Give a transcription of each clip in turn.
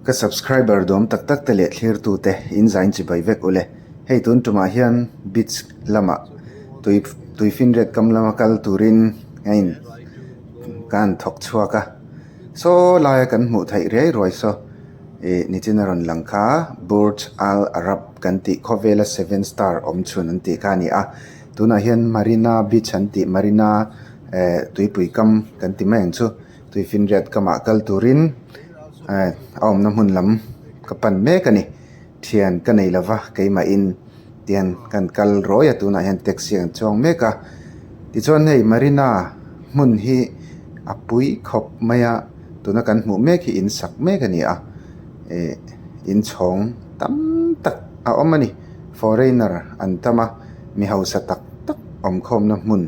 Ka subscriber dawm tak tak te leh thlirtu te in zain chibai vek ule. Hei tun tumah hian beach lamah tui tuifinriat kam lama kal turin a in ka han thawk chhuak a. Saw laia kan hmuh theih riai ruai saw ih nichin a rawn lang kha Burj Al Arab kan tih khawvela seven star awm chhun an tih kha a ni a. Tunah hian Marina beach an tih Marina eh tuipui kam kan ti mai ang chu. Tuifinriat kamah kal turin eh a awmna hmun lam ka pan mek a ni. Thian ka nei lova keimahin tian kan kal rawi a tunah hian taxi an chuang mek a. Tichuan hei Marina hmun hi a pui khawp mai a tuna kan hmuh mek hi in sak mek a ni a eh inchhawng tam tak a awm a ni. Foreigner an tam a mi hausa tak tak awm khawmna hmun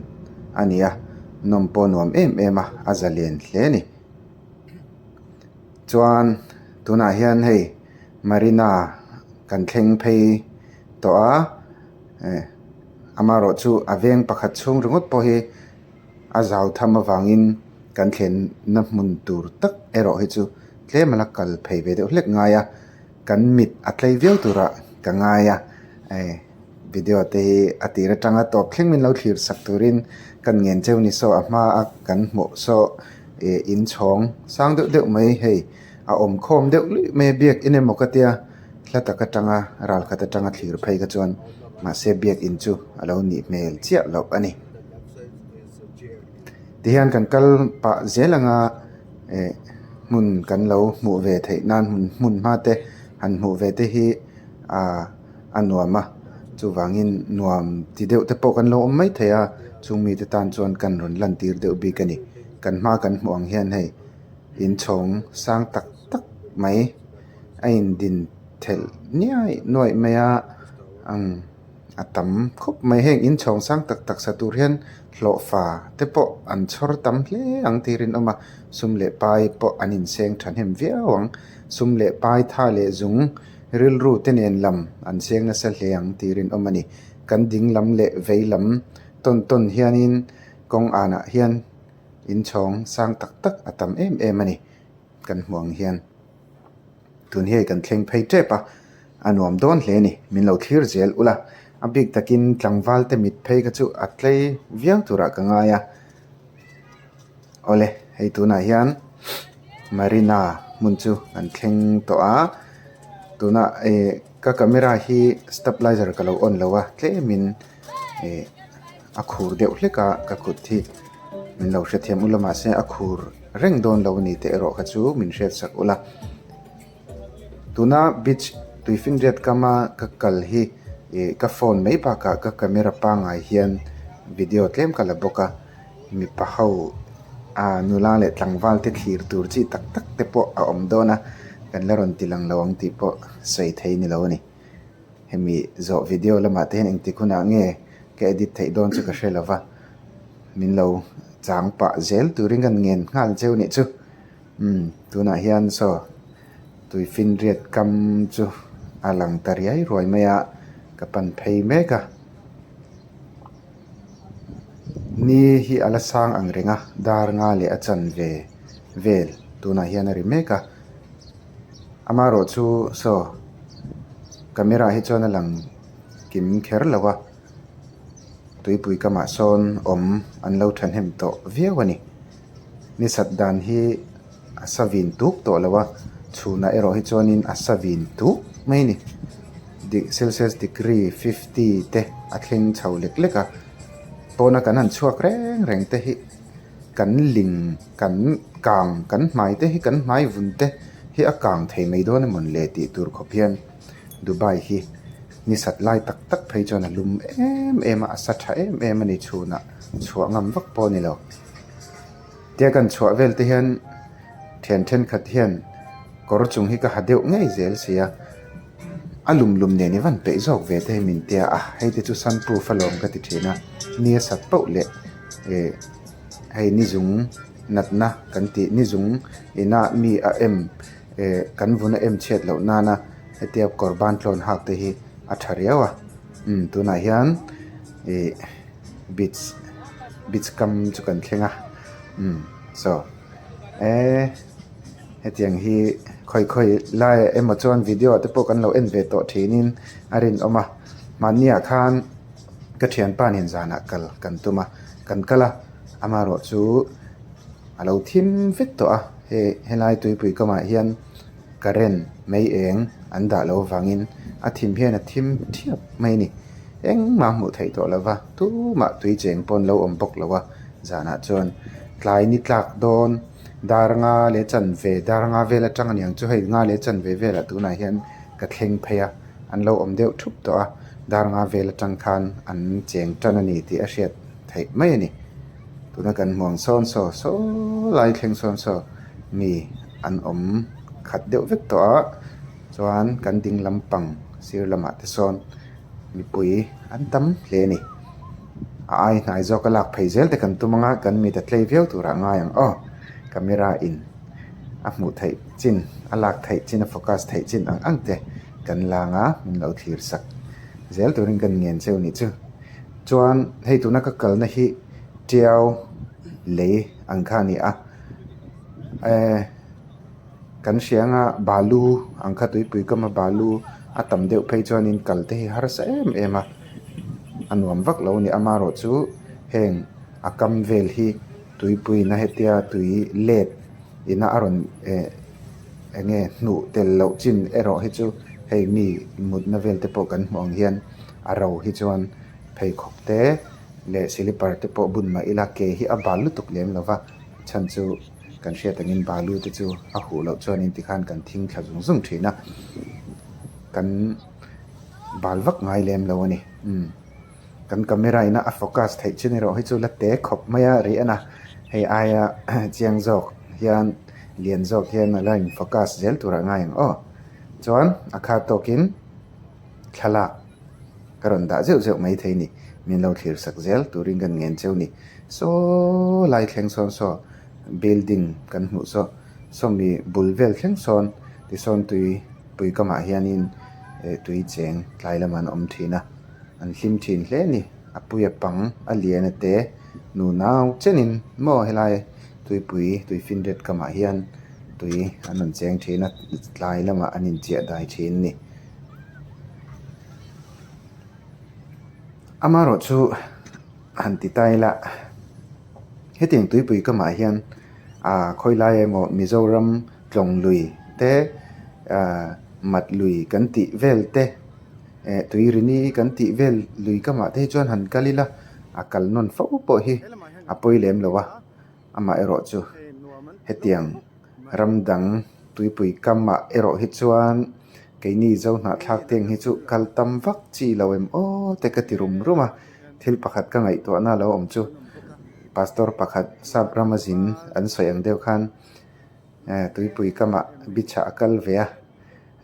a ni a. Nawm pawh nuam em em a, a zalen hle a ni. Chuan tunah hian hei Marina kan thleng phei tawh a, eh amaherawh chu a veng pakhat chhung ringawt pawh hi a zau tham avangin kan thlenna hmun tur tak erawh hi chu tlem a la kal phei ve deuh hlek ngai a, kan mit a tlei viau turah ka ngai a, eh. Video te hi a tir atanga tawp thleng min lo thlir sak turin kan ngen cheu ni saw a hma a kan hmuh saw ih inchhawng sang deuh deuh mai hei a awm khawm deuh luih mai a biakin emaw ka tia hla tak atanga ral khat atanga thlir phei kha chuan mahse biakin chu a lo nih hmel chiah loh a ni. Tihian kan kal pah zel anga eh hmun kan lo hmuh ve theih nan hmun hma te han hmuh ve te hi ahh. a nuam a chuvangin nuam ti deuh te pawh kan lo awm mai thei a chung mite tan chuan kan rawn lan tir deuh bik a ni kan hma kan hmuh ang hian hei inchhawng sang tak tak mai a indin thelh niaih nuaih mai a umm a tam khawp mai heng inchhawng sang tak tak sa tur hian hlawhfa te pawh an chhawr tam hle ang tih rinawm a sum leh pai pawh an inseng thahnem viau ang sum leh pai tha leh zung. Rilru te nen lam an cheng nasa hle ang tih rinawm a ni. Kan ding lam leh vei lam tawn tawn hianin kawng anah hian inchhawng sang tak tak a tam em em a ni kan hmuh ang hian. Tun hi hei kan thleng phei tep a, a nuam dawn hle a ni. Min lo thlir zel ula, a bik takin tlangval te mit phei kha chu a tlei viau turah ka ngai a. Awle hei tunah hian Marina hmun chu an thleng tawh a tunah eh ka camera hi stabilizer ka lo on lo a tlemin eh a khur deuh hlek a ka kut hi min lo hrethiam ula mahse a khur reng dawn lo a ni tih erawh kha chu min hriatsak ula tuna beach tuifinriat kama ka kal hi ih ka phone mai bakah ka camera pangngai hian video tlem ka la bawk a. Mipa ho ah nula leh tlangval te thlir tur chi tak tak te pawh a awm dawn a kan la rawn ti lang lo ang tih pawh sawi thei ni lo a ni. Hemi zawh video lamah te hian engtik hunah nge ka edit theih dawn chu ka hre lo va min lo chang pah zel turin ka ngen nghal cheu nih chu umm tunah hian saw tuifinriat kam chu a lang ta riai ruai mai a ka pan phei mek a. Ni hi a la sang ang reng a dar nga leh a chan ve vel tunah hian a ri mek a amaherawh chu saw camera hi chuan a lang kim kher lo a tuipui kamah sawn awm an lo thahnem tawh viau a ni ni sat dan hi a sa vin tuk tawh lo a chhunah erawh hi chuanin a sa vin tuk mai a ni celsius degree fifty te a thleng chho lek lek a pawna kan han chhuak reng reng te hi kan ling kan kang kan hmai te hi kan hmai vun te hi a kang thei mai dawn emawn le tih tur khawp hian Dubai hi ni sat lai tak tak phei chuan a lum em em a a sa tha em em a ni chhunah chhuah ngam vak pawh a ni lo. Tia kan chhuah vel te hian thian thenkhat hian kawr chung hi ka ha deuh ngei zel si a, a lum lum nen i van peih zawk ve te hi min tia a, hei te chu sun proof alawm ka ti thin a, ni a sat pauh leh eh hei ni zung natna kan tih ni zung ina mi a em eh kan vun a em chhiat loh nana hetia kawr ban tlawn hak te hi a tha riau a, umm tunah hian ih. Beach beach kam chu kan thleng a umm saw eee hetiang hi. Khawi khawi laiah emaw chuan video ah te pawh kan lo en ve tawh thinin a rinawm a. Mahniah khan ka thianpa nen zanah kal kan tum a, kan kal a, amaherawh chu a lo thim vek tawh a, hei helai tuipui kamah hian current mei eng an dah loh avangin a thim hian a thim thiap mai a ni. Engmah hmuh theih tawh lova tumah tui cheng pawh an lo awm bawk lo a, zanah chuan tlai ni tlak dawn dar nga leh chanve dar nga vel atang aniang chu hei nga leh chanve velah tunah hian ka thleng phei a an lo awm deuh thup tawh a dar nga vel atang khan an cheng tan a ni tih a hriat theih mai a ni tuna kan hmuh ang sawn saw saw lai thleng sawn saw mi an awm khat deuh vek tawh a chuan kan ding lampang sir lamah te sawn. Mipui an tam hle a ni. A ai hnai zawk a lak phei zel te kan tum anga kan mit a tlei viau turah ngai ang aw. Camera in a hmuh theih chin a lak theih chin a focus theih chin ang ang te kan lang a min lo thlir sak zel turin kan ngen cheu nih chu. Chuan hei tuna ka kalna hi tiau lei ang kha a ni a ehh. Kan hria anga balu ang kha tuipui kama balu a tam deuh phei chuanin kal te hi harsa em em a a nuam vak lo a ni amaherawh chu heng a kam vel hi tuipuiin a hetia tui let ina a rawn eh eng nge hnuh tel loh chin erawh hi chu hei mi mutna vel te pawh kan hmuh ang hian a ro hi chuan pheikhawk te leh silipar te pawh bun mah ila ke hi a bal lutuk lem lo va chhan chu. Kan hriat angin balu te chu a huh loh chuanin tikhan kan thing thla zung zung thin a, kan bal vak ngai lem lo a ni. Umm kan camera ina a focus theih chin erawh hi chu la te khawp mai a rih a na, hei aia chiang zawk hian lian zawk hian a la in focus zel turah ngai ang aw. Chuan a kha tawkin thlalak ka rawn dah zeuh zeuh mai thei a ni, min lo thlir sak zel turin kan ngen cheu a ni. Saw lai thleng sawn saw building kan hmuh saw sawmi bul vel thleng sawn tisawn tui pui kamah hianin eh tui cheng tlai lamah an awm thin a an hlim thin hle a ni a pui a pang a lian a te nu nau chenin maw helai tuipui tui finriat kamah hian tui an rawn cheng thin a tlai lamah an inchiah dai thin a ni. Amaherawhchu. Han ti ta ila hetiang tuipui kamah hian ah khawi lai emaw Mizoram tlawng lui te ah mat lui kan tih vel te eh tui rini kan tih vel lui kamah te hi chuan han kal ila a kal nawn fo pawh hi a pawi lem lo a amaherawh chu hetiang ram dang tuipui kamah erawh hi chuan keini zo hnahthlak te ang hi chu kal tam vak chi lo em aw te ka ti rum rum a thil pakhat ka ngaihtuahna lo awm chu pastor pakhat sap rama zin an sawi ang deuh khan eh tuipui kamah beach ah a kal ve a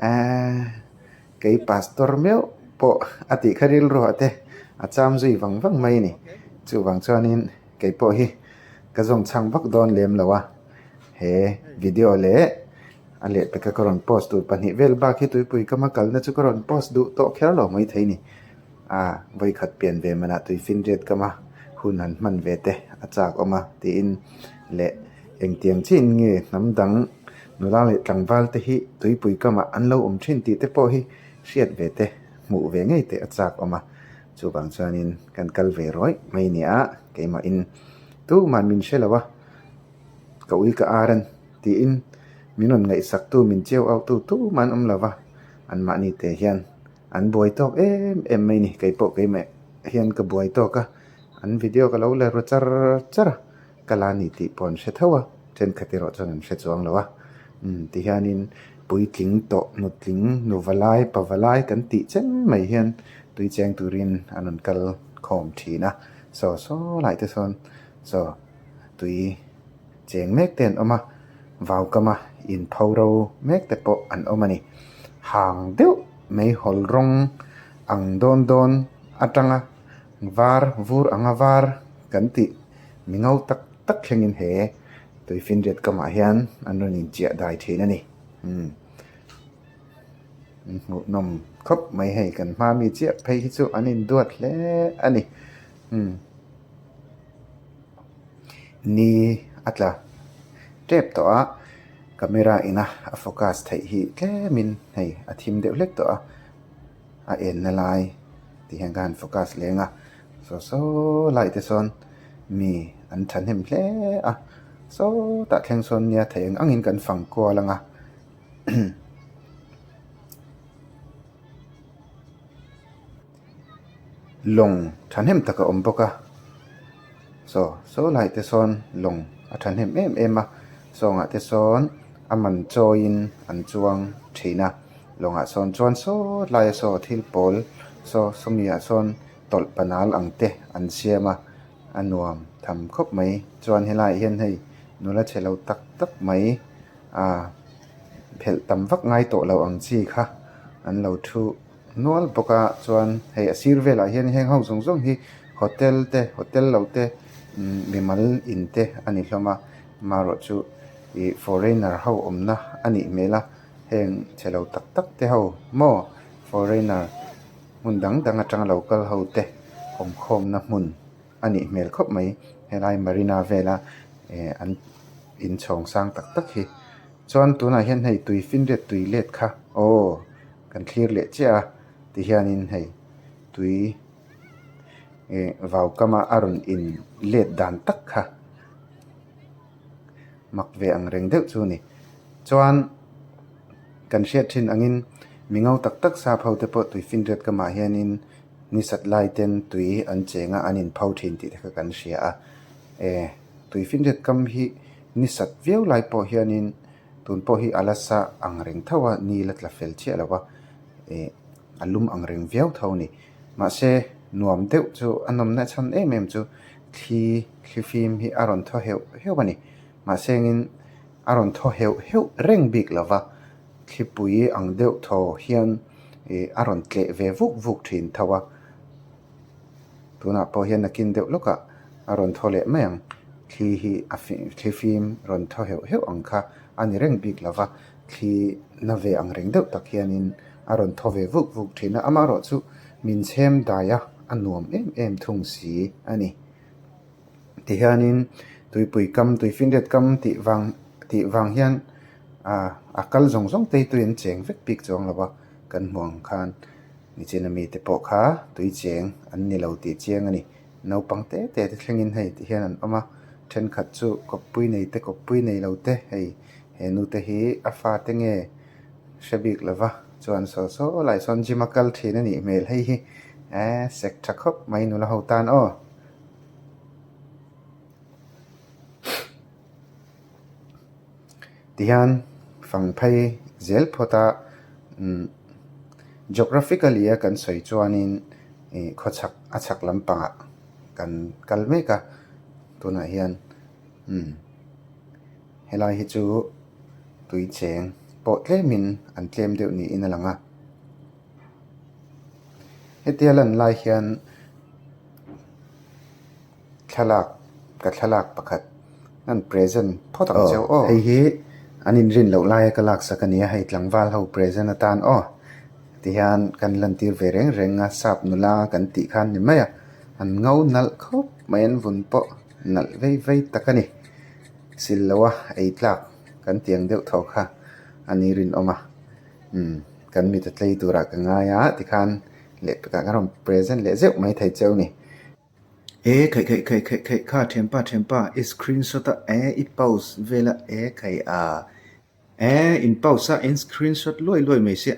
eee kei pastor meuh pawh a tih kha rilru ah te a cham zui vang vang mai a ni chuvang chuanin kei pawh hi ka zawng chhang vak dawn lem lo a he video leh a lehpeka ka rawn post tur pahnih vel bak hi tuipui kama kalna chu ka rawn post duh tawh kher lo maithei a ni. A vawikhat pian ve manah tui finriat kama hun han hman ve te a chak awm a tiin leh engtiang chiin nge hnam dang nula leh tlangval te hi tuipui kamah an lo awm thin tih te pawh hi hriat ve te hmuh ve ngei te a chak awm a chuvang chuanin kan kal ve rawih mai nia keimahin tumah min hre lo a ka ui ka ar an tiin min rawn ngaihsak tu min chiau au tu tumah an awm lo va anmahni te hian. An buai tawk em em mai a ni kei pawh keimah hian ka buai tawk a an video ka lo la ru char char a ka la ni tih pawh an hre tho a thenkhat erawh chuan an hre chuang lo a umm tihianin puitling tawh nutling nu valai pa valai kan tih chen mai hian tui cheng turin an rawn kal khawm thin a saw saw lai te sawn saw tui. Cheng mek te an awm a, vau kama inpho ro mek te pawh an awm a ni. Hang deuh meihawl rawng ang dawn dawn atanga var vur anga var kan tih mi ngo tak tak thlengin he tuifinriat kamah hian an rawn inchiah dai thin a ni. Umm hmuhnawm khawp mai hei kan hma mi chiah phei hi chu an induat hle a ni. Umm. Ni a tla tep tawh a. Camera ina a focus theih hi tlemin hei a thim deuh hlek tawh a, a enna lai ti hian ka han focus leng a, saw saw lai te sawn mi an thahnem hle a, sawtah thleng sawn nia theih ang angin kan fang kual ang a. Lawng thahnem tak a awm bawk a saw saw lai te sawn lawng a thahnem em em a sawngah te sawn a man chawiin an chuang thin a lawngah sawn chuan saw laia saw thil pawl saw sawmi ah sawn tawlh panal ang te an siam a a nuam tham khawp mai chuan helaiah hian hei nula chhe lo tak tak mai ah phelh tam vak ngai tawh lo ang chi kha an lo thu nual bawk a chuan hei a sir velah hian heng ho zawng zawng hi hotel te hotel lo te umm mimal in te a ni hlawm a amaherawh chu ih foreigner ho awmna a nih hmel a heng chhe lo tak tak te ho maw foreigner hmun dang dang atanga lo kal ho te awm khawmna hmun a nih hmel khawp mai helai marina vela eh an inchhawng sang tak tak hi chuan tunah hian hei tui finriat tui let kha aw kan thlir leh chiah a tihianin hei tui eh vau kama a rawn in let dan tak kha mak ve ang reng deuh chu a ni chuan kan hriat thin angin mi ngo tak tak sap ho te pawh tui finriat kamah hianin ni sat lai ten tui an cheng a an inpho thin tih te kha kan hria a eh tui finriat kam hi ni sat viau lai pawh hianin tun pawh hi a la sa ang reng tho a ni la tla fel chiah lo a eh a lum ang reng viau tho a ni mahse nuam deuh chu a nawmna chhan em em chu thli thli fim hi a rawn thaw heuh heuh a ni mahse engin a rawn thaw heuh heuh reng bik lo va thlipui ang deuh thaw hian ih a rawn tleh ve vuk vuk thin tho a tunah pawh hian nakin deuh lawkah a rawn thaw leh mai ang thli hi a thli fim rawn thaw heuh heuh ang kha a ni reng bik lo va thli na ve ang reng deuh tak hianin a rawn thaw ve vuk vuk thin a amaherawh chu min chhem dai a a nuam em em thung si a ni. Tihianin tuipui kam tui finriat kam tih vang tih vang hian ah a kal zawng zawng te hi tui an cheng vek bik chuang lo va kan hmuh ang khan nichina mite pawh kha tui cheng an ni lo tih chiang a ni naupang te te te thlengin hei ti hian an awm a thenkhat chu kawppui nei te kawppui nei lo te hei he nu te hi a fate nge hre bik lo va chuan saw saw lai sawn gym a kal thin a nih hmel hei hi eh sek tha khawp mai nula ho tan aw. Tihian fang phei zel phawt a umm geographically a kan sawi chuanin ih khawchhak a chhak lampangah kan kal mek a tunah hian umm helai hi chu tui cheng pawh tlemin an tlem deuh niin a lang a hetia lan lai hian. Thlalak ka thlalak pakhat an present phawt ang cheu aw. Hei hi an inrin loh laia ka laksak a nia hei tlangval ho present atan aw tihian kan lantir ve reng reng a sap nula kan tih khan ni mai a an ngo nalh khawp mai an vun pawh nalh vei vei tak a ni sil lo a ei tlak kan tih ang deuh thaw kha a ni rinawm a umm kan mit a tlei turah ka ngai a tikhan lehkha ka rawn present leh zeuh mai thei cheu ni. E khaih khaih khaih khaih khaih kha thianpa thianpa i screenshot a e i pause vel a e khaih a e in pause a in screenshot luai luai mai sia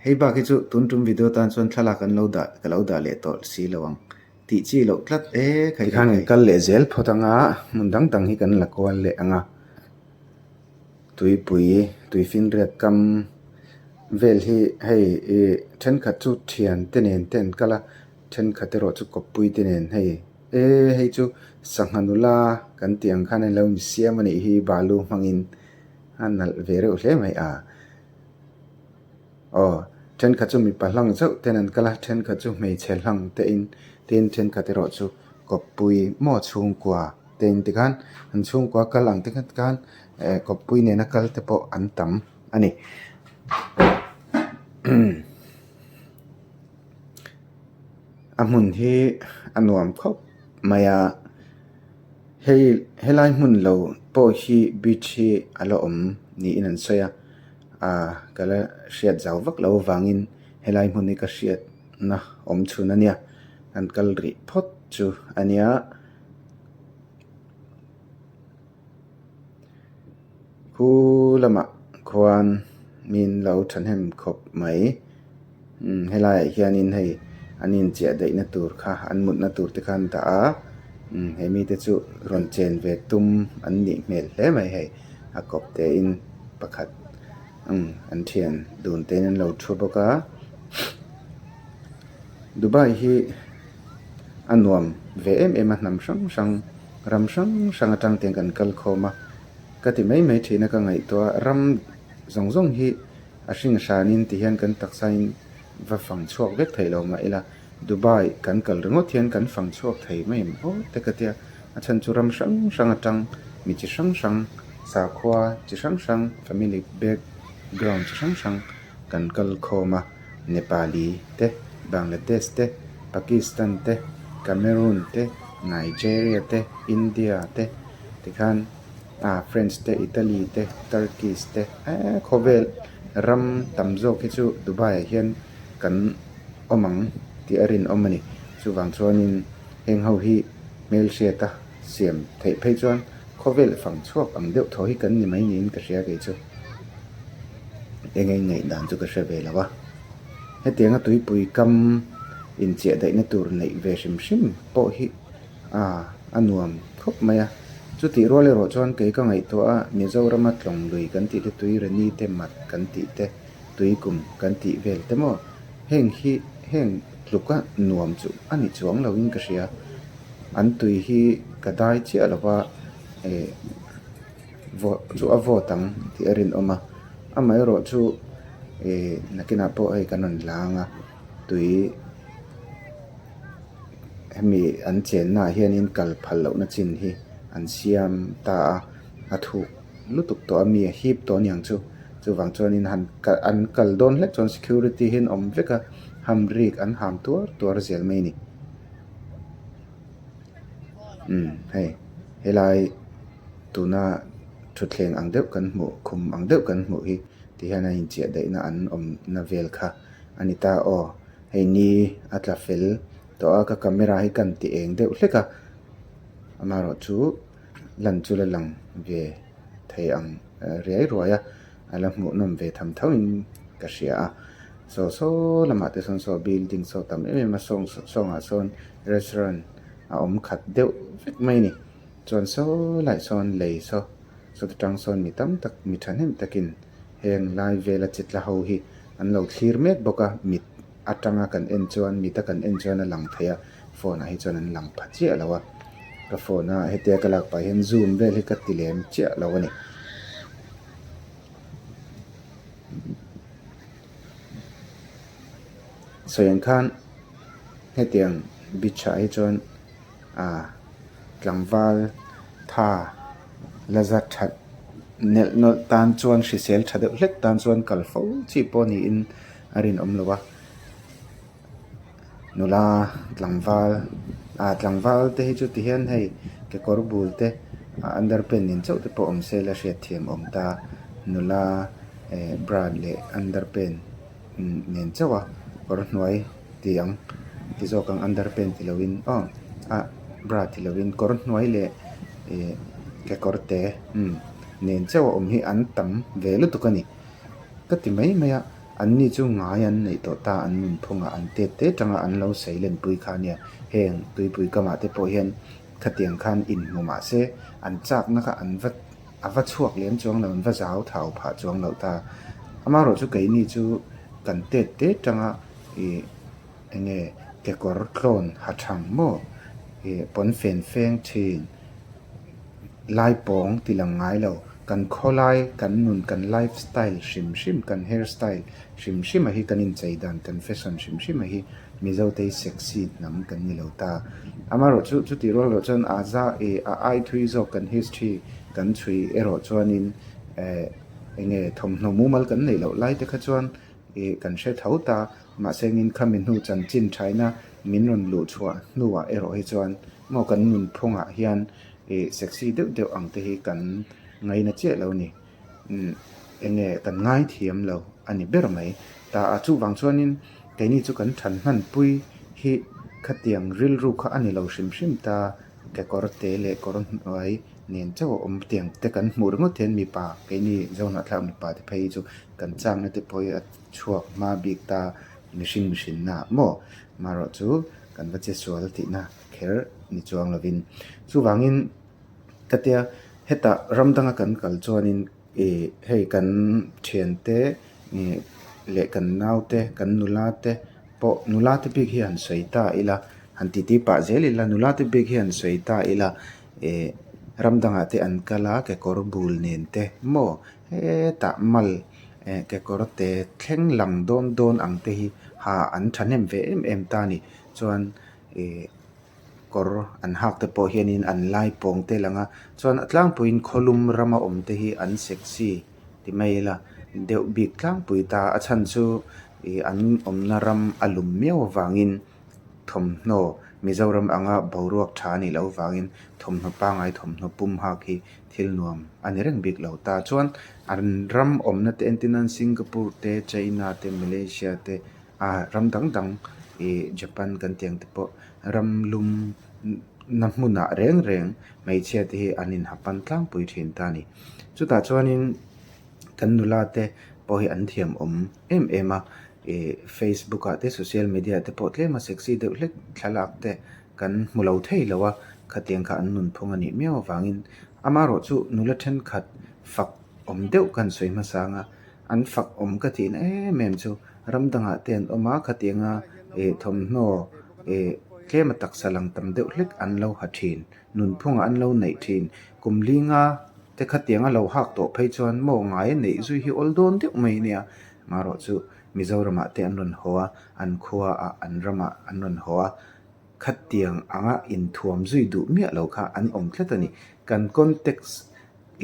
hei bak hi chu tun tum video tan chuan thlalak an lo dah ka lo dah leh tawh si lo ang tih chi loh tlat e khaih khaih khan kan kal leh zel phawt anga hmun dang dang hi kan la kual leh anga. Tuipui tuifinriat kam vel hi hei ih thenkhat chu thian te nen te an kal a thenkhat erawh chu kawppui te nen hei e hei chu sangha nula kan tih ang khan alo insiam a nih hi balu hmangin a nalh ve reuh hle mai a aw thenkhat chu mipa hlang chauh ten an kal a thenkhat chu hmeichhe hlang te in tin thenkhat erawh chu kawppui maw chhungkua. Te in tikhan an chhungkua kal ang te khan eh kawppui nena kal te pawh an tam a ni. A hmun hi a nuam khawp mai a. Hei helai hmun lo pawh hi beach hi a la awm niin an sawi a ah ka la hriat zau vak loh avangin helai hmun hi ka hriatna awm chhun a nia an kal rih phawt chu a nia. Khu lamah khuan min lo thahnem khawp mai umm helaiah hianin hei an inchiah daihna tur kha an mutna tur te kha an dah a umm he mite chu rawn chen ve tum an nih hmel hle mai hei a kawp te in pakhat umm an thian dun te in an lo thu bawk a Dubai hi a nuam ve em em a hnam hrang hrang. Ram hrang hrang atang te kan kal khawm a, ka ti mai mai thin a ka ngaihtuah a, ram zawng zawng hi a hring hranin ti hian kan taksa in va fang chhuak vek thei lo mah ila, Dubai kan kal ringawt hian kan fang chhuak thei mai em aw te ka tia, a chhan chu ram hrang hrang atang mi chi hrang hrang sakhua chi hrang hrang family background chi hrang hrang kan kal khawm a. Nepali te, Bangladesh te, Pakistan te, Cameroon te, Nigeria te, India te tikhan ah French te, Italy te, Turkish te eee khawvel ram tam zawk hi chu Dubai ah hian kan awm ang tih a rinawm a ni. Chuvang chuanin heng ho hi hmelhriata siam theih phei chuan khawvel fang chhuak ang deuh thaw hi kan ni mai niin ka hria kei chu. Eng eng ngaih dan chu ka hre ve lo a, hetianga tuipui kam inchiah daihna tur neih ve hrim hrim pawh hi ah a nuam khawp mai a, chutih rual erawh chuan kei ka ngaihtuah a Mizorama tlawng lui kan tih te tui rani te mat kan tih te tuikum kan tih vel te maw heng hi heng tluka nuam chu a ni chuang lo in ka hria an tui hi ka dai chiah lo va eh. Vawh chu a vawt ang tih a rinawm a, amaherawh chu ih nakinah pawh hei kan rawn lang a tui hemi an chenna ah hianin kal phal lohna chin hi an siam ta a, a thuk lutuk tawh a mi a hip tawh aniang chu chuvang chuanin han kal an kal dawn hlek chuan security hi an awm vek a hamrik an ham tuar tuar zel mai a ni. Umm hei helai tuna thutthleng ang deuh kan hmuh khum ang deuh kan hmuh hi ti hian a inchiah daihna an awmna vel kha a ni ta aw hei ni a tla fel tawh a ka camera hi kan ti eng deuh hlek a amaherawhchu lan chu la lang ve thei ang riai ruai a. A la hmuh nawm ve tham tho in ka hria a saw saw lamah te sawn saw building saw tam em em a sawng sawngah sawn restaurant a awm khat deuh vek mai a ni chuan saw laiah sawn lei saw sawta tang sawn mi tam tak mi thahnem takin heng lai vela che tla ho hi an lo thlir mek bawk a mit atanga kan en chuan mit a kan en chuan a lang thei a phone ah hi chuan an lang pha chiah lo a ka phone a hetia ka lak pah hian zoom vel hi ka ti lem chiah lo a ni. Sawi ang khan hetiang beach ah hi chuan ah tlangval tha la za that nelh nawlh tan chuan hrisel tha deuh hlek tan chuan kal fo chi pawh niin a rinawm lo a. Nula tlangval ah tlangval te hi chu ti hian hei kekawr bul te ah underpant nen chauh te pawh awm se la hriatthiam awm ta nula eh bra leh underpant nen chauh a kawr hnuai ti ang ti zawk ang underpant ti lovin aw ah bra ti lovin kawr hnuai leh eh kekawr te umm nen chauh a awm hi an tam ve lutuk a ni ka ti mai mai a. An ni chu ngai an neih tawh ta, an nunphungah an tet te tanga an lo sawi lenpui kha nia. Heng tuipui kamah te pawh hian khatiang khan inhmu mah se, an chakna kha an va a va chhuak lem chuang lo, an va zau thau phah chuang loh ta. Amaherawh chu keini chu kan tet te tanga ih eng nge kekawr tlawn ha thang maw ih pawnfen feng thin lai pawng ti lang ngai lo. Kan khawlai, kan nun, kan life style hrim hrim, kan hair style hrim hrim a hi kan inchei dan, kan fashion hrim hrim a hi Mizote hi sexy hnam kan ni lo ta. Amaherawh chu chutih rual erawh chuan a za ih a ai thui zawk kan history kan chhui erawh chuanin eh eng nge thawmhnaw mumal kan neih loh lai te kha chuan ih kan hre tho ta. Mahse engin khami hnu chanchin thaina min rawn luh chhuah hnuah erawh hi chuan maw kan nunphungah hian. Ih sexy deuh deuh ang te hi kan ngaina chiah lo a ni. Umm eng nge kan ngaithiam lo a ni ber mai. Ta a chuvang chuanin keini chu kan than hmanpui hi khatiang rilru kha a ni lo hrim hrim ta. Kekawr te leh kawr hnuai nen chauh a awm tiang te kan hmuh ringawt hian mipa keini Zohnahthlak mipa te phei hi chu kan chakna te pawh hi a chhuak hma bik ta mihring mihrinna ah maw marawh chu kan va che sual tihna kher ni chuang lovin. Chuvangin ka tia hetah ram danga kan kal chuanin ih hei kan thiante ih leh kan naute kan nula te pawh nula te bik hi han sawi ta ila han titi pah zel ila nula te bik hi han sawi ta ila ih ram dangah te an kal a kekawr bul nen te maw hetah mal eh kekawr te thleng lang dawn dawn ang te hi ha an thahnem ve em em ta a ni chuan ih kawr an hak te pawh hianin an lai pawng te lang a chuan a tlangpuiin khawlum rama awm te hi an sexy ti mai ila deuh bik tlangpui ta a chhan chu ih an awmna ram a lum miau avangin thawmhnaw Mizoram anga boruak tha a nih loh avangin thawmhnaw pangngai thawmhnaw pum hak hi thil nuam a ni reng bik lo ta chuan an ram awmna te entir nan Singapore te China te Malaysia te ah ram dang dang ih Japan kan tih ang te pawh ram lum na hmunah reng reng hmeichhia te hi an inha pan tlangpui thin ta a ni. Chutah chuanin kan nula te pawh hi an thiam awm em em a ih Facebook ah te social media ah te pawh tlem a sexy deuh hlek thlalak te kan hmu lo thei lo a khatiang kha an nunphung a nih miau avangin amaherawh chu nula thenkhat fak awm deuh kan sawi hmasa ang a an fak awm ka tihna em em chu ram dangah te an awm a khatianga ih thawmhnaw ih tlem a taksa lang tam deuh hlek an lo ha thin nunphungah an lo neih thin kum linga te khatiang a lo hak tawh phei chuan maw ngai a neih zui hi awl dawn deuh mai nia marawh chu Mizoramah te an rawn haw a an khuaah an ramah an rawn haw a khatiang anga inthuam zui duh miah lo kha an awm tlat a ni kan context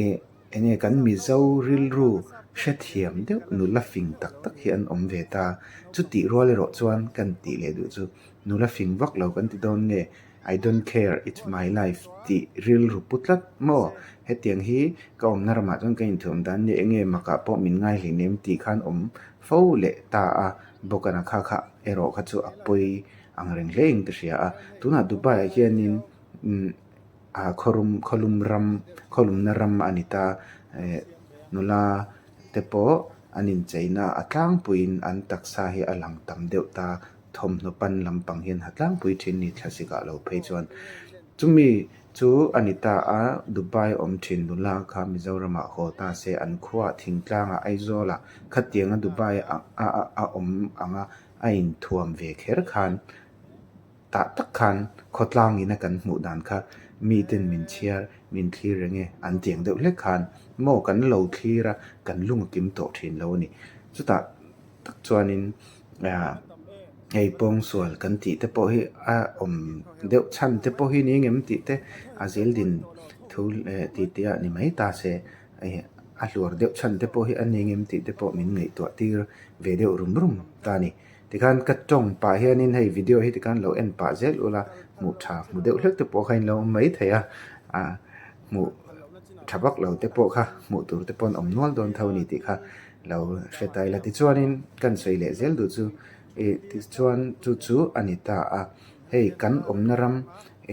ih Enge kan Mizo rilru hrethiam deuh nula fing tak tak hi an awm ve ta. Chutih rual erawh chuan kan tih leh duh chu nula fing vak lo kan ti dawn nge I don't care, it's my life tih rilru pu tlat maw? Hetiang hi ka awmna ramah chuan ka inthuam dan nia enge makah pawh min ngai hlei nem tih khan awm fo leh ta a, bawkana kha kha erawh kha chu a pawi ang reng hle in ka hria a. Tunah Dubai ah hianin umm. ah khawrum khawlum ram khawlumna ram a ni ta eh nula te pawh an incheina a tlangpuiin an taksa hi a lang tam deuh ta thawmhnaw pan lampang hian ha tlangpui thin a ni thlasik ah lo phei chuan chumi chu a ni ta a Dubai awm thin nula kha Mizoram ah haw ta se an khuaah thingtlang ah Aizawl ah khatiang a Dubai ah a a awm ang a a inthuam ve kher khan. Tah tak khan khawtlang ina kan hmuh dan kha miten min chhiar, min thlir reng e an tiang deuh hlek khan maw kan lo thlir a, kan lung a kim tawh thin lo a ni. Chutah tak chuanin hei pawngsual kan tih te pawh hi a awm deuh chhan te pawh hi ni ngem tih te a zel din thu leh tih te ah ni mai ta se a hluar deuh chhan te pawh hi a ni ngem tih te pawh min ngaihtuah tir ve deuh rum rum ta a ni. Tikhan ka tawng pah hianin hei video hi tikhan lo en pah zel ula hmuh tha hmu deuh hlek te pawh kha in lo awm mai thei a ah hmuh tha vak lo te pawh kha hmuh tur te pawh an awm nual dawn tho a ni tih kha lo hre ta ila tichuanin kan sawi leh zel duh chu ih tichuan chu chu a ni ta a hei kan awmna ram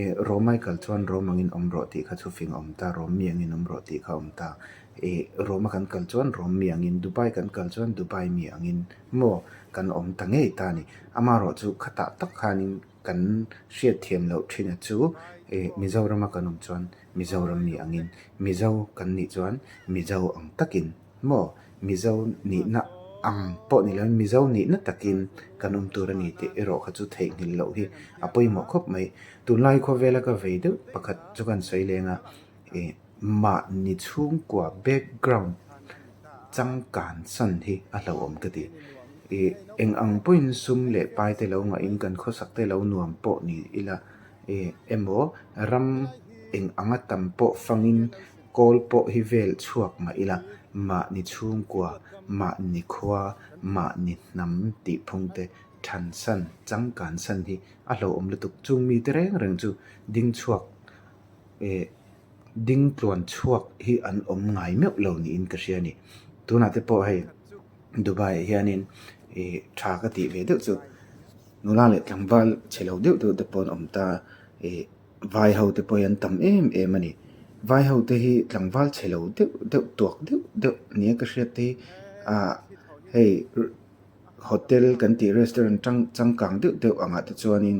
ih Rome kal chuan Rome angin awm rawh tih kha chhufing a awm ta Rome mi angin awm rawh tih kha a awm ta ih Rome a kan kal chuan Rome mi angin Dubai kan kal chuan Dubai mi angin maw kan awm ta ngei ta a ni. Amaherawh chu khatah tak khanin kan hriatthiam loh thin a chu ih Mizorama kan awm chuan Mizoram mi angin Mizo kan nih chuan Mizo ang takin maw Mizo nihna ang pawh ni loin Mizo nihna takin kan awm tur a ni tih erawh kha chu theihnghilh loh hi a pawimawh khawp mai. Tunlai khawvela ka vei deuh pakhat chu kan sawi leng a ih. Mahni chhungkua background changkan san hi a hlauhawm ka ti. Ih eng ang pawhin sum leh pai te lo ngahin kan khawsak te lo nuam pawh ni ila ih emaw ram eng anga tam pawh fangin kawl pawh hi vel chhuak mah ila mahni chhungkua, mahni khua, mahni hnam tih phung te than san changkan san hi a hlauhawm lutuk. Chung mite reng reng chu ding chhuak ih. ding tluan chhuak hi an awm ngai meuh lo niin ka hria a ni. Tunah te pawh hei Dubai ah hianin ih tha ka tih ve deuh chu nula leh tlangval chhe lo deuh deuh te pawh an awm ta a ih vai ho te pawh hi an tam em em a ni. Vai ho te hi tlangval chhe lo deuh deuh tuak deuh deuh nia ka hriat te hi ah hei. Hotel kan tih restaurant tang changkang deuh deuh angah te chuanin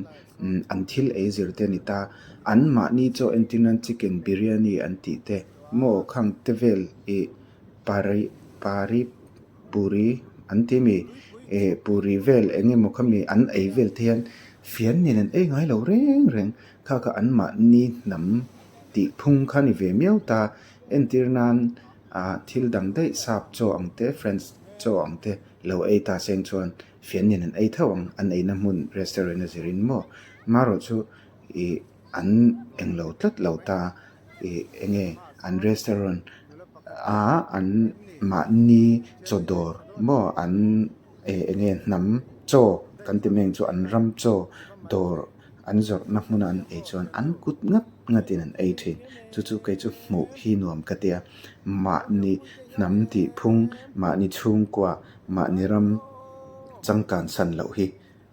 an thil ei zir te a ni ta. An mahni chaw entir nan chicken biryani an tih te maw khang te vel ih pari pari puri an ti ami ih puri vel eng emaw khami an ei vel te hian fian nen an ei ngai lo reng reng. Kha kha an mahni hnam tih phung kha a ni ve miau ta. Entir nan ah thil dang daih sap chaw ang te french chaw ang te lo ei ta seng chuan fian nen an ei tho ang an eina hmun restaurant a zirin maw marawh chu ih an englo tlat lo ta ih enge an restaurant ah an mahni chaw dawr maw an eh enge hnam chaw kan ti mai ang chu an ram chaw dawr an zawrhna hmuna an ei chuan an kut ngat ngatin an ei thin. Chu chu kei chu hmuh hi nuam ka ti a, mahni hnam tih phung, mahni chhungkua, mahni ram changkan san loh hi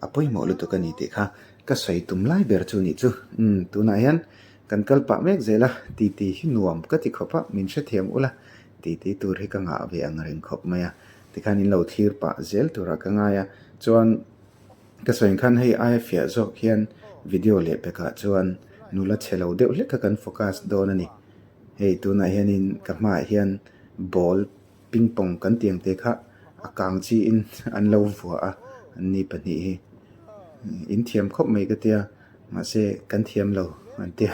a pawimawh lutuk a ni tih kha ka sawi tum lai ber chu nih chu. Umm tunah hian kan kal pah mek zel a, titi hi nuam ka ti khawp a, min hrethiam ula titi tur hi ka ngah ve ang reng khawp mai a, tikhan in lo thlir pah zel turah ka ngai a, chuan. Ka sawi khan hei aia fiah zawk hian video leh pekah chuan nula chhe lo deuh hlek kha kan focus dawn a ni. Hei tunah hianin ka hmaah hian ball ping pong kan tih ang te kha a kang chiin an lo vuah a an ni pahnih hi. In thiam khawp mai ka tia mahse kan thiam lo an tia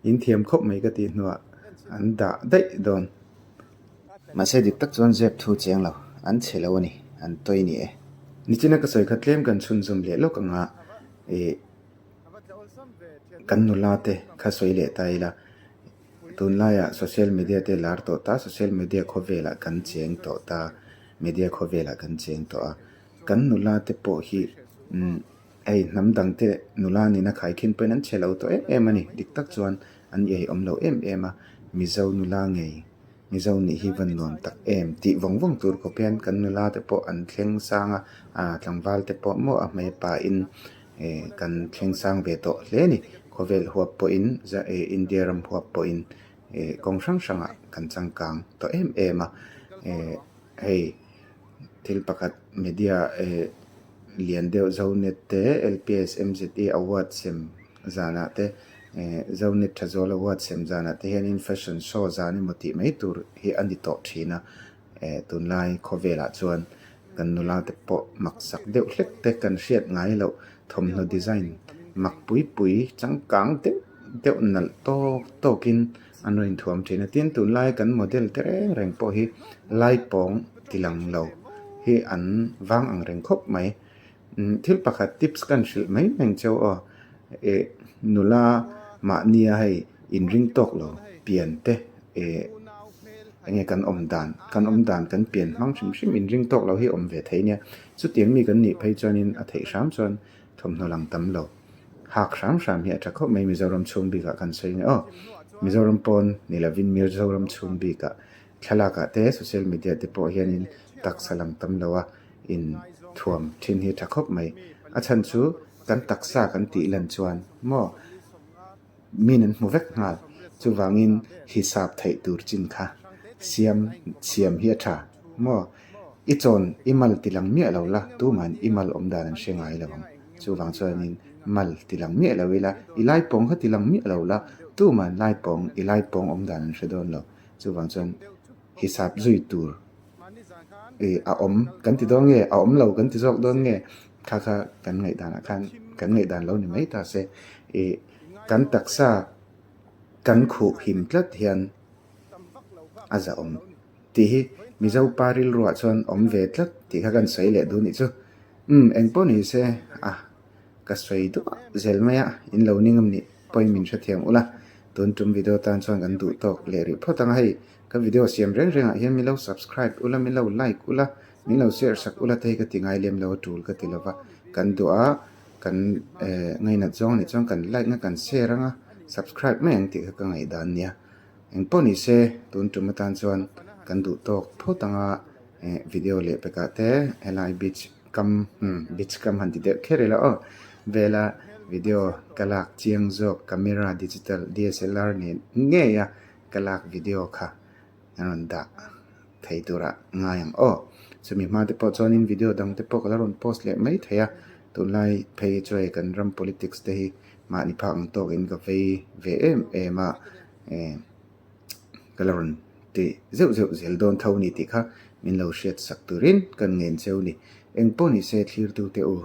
in thiam khawp mai ka tih hnuah an dah daih dawn. Mahse dik tak chuan zep thu cheng lo, an chhe lo a ni, an tawi ni e. Nichina ka sawi kha tlem kan chhunzawm leh lawk anga ih kan nula te kha sawi leh ta ila, tunlaiah social media te lar tawh ta, social media khawvelah kan cheng tawh ta, media khawvelah kan cheng tawh a, kan nula te pawh hi umm hei hnam dang te nula nena khaikhin pawhin an chhe lo tawh em em a ni, dik tak chuan an iai awm lo em em a, Mizo nula ngei. Mizo nih hi va nuam tak em tih vawng vawng tur khawp hian kan nula te pawh an thleng sang a, ah tlangval te pawh maw a hmei pahin eh kan thleng sang ve tawh hle a ni. Khawvel huap pawhin eh India ram huap pawhin eh kawng hrang hrangah kan changkang tawh em em a, eh hei thil pakhat media eh lian deuh Zonet te LPS M_Z_E award sem zanah te eh Zonet Thazawl award sem zanah te hianin fashion show zan emaw tih mai tur hi a ni tawh thin a eh tunlai khawvelah chuan kan nula te pawh mak sak deuh hlek te kan hriat ngai loh thawmhnaw design mak pui pui changkang deuh deuh nalh tawk tawkin an rawn inthuam thin a tin tunlai kan model te reng reng pawh hi lai pawng ti lang lo hi an vang ang reng khawp mai. Thil pakhat tips kan hrilh mai mai ang cheu aw. Ih nula mahnia hei inring tawk lo pian te ih eng nge kan awm dan kan awm dan kan pian hmang hrim hrim inring tawk lo hi awm ve thei nia. Chutiang mi kan nih phei chuanin a theih hram chuan thawmhnaw lang tam lo. Hak hram hram hi a tha khawp mai Mizoram chhung bikah kan sawi nge aw. Mizoram pawn ni lovin Mizoram chhung bikah thlalakah te social media te pawh hianin taksa lang tam lo a. in thuam thin hi tha khawp mai. A chhan chu kan taksa kan tih lan chuan maw min an hmu vek nghal. Chuvangin hisap theih tur chin kha siam siam hi a tha maw. I chawn i mal ti lang miah lo la tumahin i mal awm dan an hre ngai lo ang. Chuvang chuanin mal ti lang miah lo ila i laipawng kha ti lang miah lo la tumahin laipawng i laipawng awm dan an hre dawn lo. Chuvang chuan hisap zui tur. Ih a awm kan ti dawn nge a awm lo kan ti zawk dawn nge kha kha kan ngaihdanah khan kan ngaihdan lo ni mai ta se ih kan taksa kan khuh him tlat hian a zahawm tih hi Mizo pa rilruah chuan awm ve tlat tih kha kan sawi leh duh nih chu umm engpawh ni se a ka sawi duah zel mai a in lo ning awm nih pawhin min hrethiam ula tun tum video tan chuan kan duh tawk leh rih phawt ang a hei. Ka video siam reng rengah hian min lo subscribe ula, min lo like ula, min lo share sak ula te hi ka ti ngai lem lo a tul ka ti lova. Kan duh a, kan eh ngainat zawng anih chuan kan like na kan share anga. Subscribe mai ang tih kha ka ngaihdan nia. Eng pawh ni se tun tum atan chuan kan duh tawk phawt anga eh video leh pekah te helai beach kam umm beach kam han ti deuh kher ila aw vela video ka lak chiang zawk camera digital D_S_L_R nen ngei a ka lak video kha an rawn dah thei turah ngai ang aw. Chumi hma te pawh chuanin video dang te pawh ka la rawn post leh mai thei a, tunlai phei chu hei kan ram politics te hi mahni phak ang tawkin ka vei ve em em a, eh ka la rawn ti zeuh zeuh zel dawn tho ni tih kha min lo hriat sak turin kan ngen cheu ni. Eng pawh ni se thlirtu te u,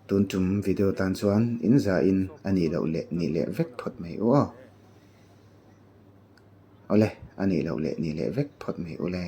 tun tum video tan chuan in zahin a nih loh leh nih leh vek phawt mai u aw. Awle, a nih loh leh nih leh vek phawt mai u le.